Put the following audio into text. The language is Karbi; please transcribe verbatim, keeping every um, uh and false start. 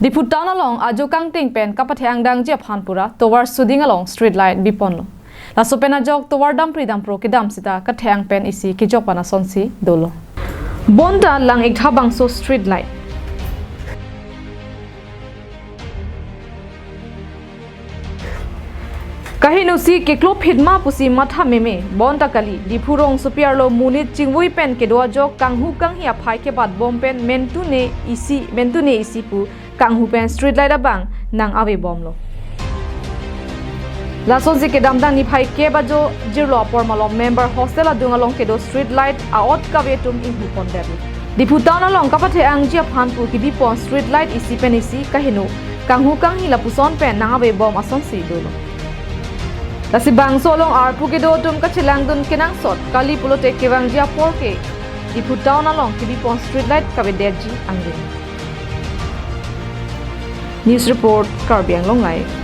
Diphu town along ajo kangting pen kapathe-ang dangji aphan pura tovar suding along street light biponlo. Laso pen ajok tovar dampri dampro kedam sita kathe-ang pen isi kejok pan asonsi dolo. Bonta lang-iktha bangso street light. Kaheno si keklo phitma pusi matha meme, bonta kali, Diphu rongsopi arlo monit chingvui pen kedo ajok kanghu kanghi aphai kebat bom pen mentune isi, mentune isi pu kanghu pen street light abang nang-ave bomlo. Lasonsi kedamtang niphai kep ajo jirlo apor malom member hostel adung along kedo street light a-ot kave atum inghu pondetlo. Diphu town along kapathe-angji aphan pu kebipon street light isi pen isi kaheno kanghu kanghi lapuson pen nang-ave bom asonsi dolo. Lasi bangso along arpu kedo atum kachelangdun kenangsot kali pulote kevangji apor ke Diphu town along kebipon street light kavedetji angdeng. News report, Karbi Anglong Live.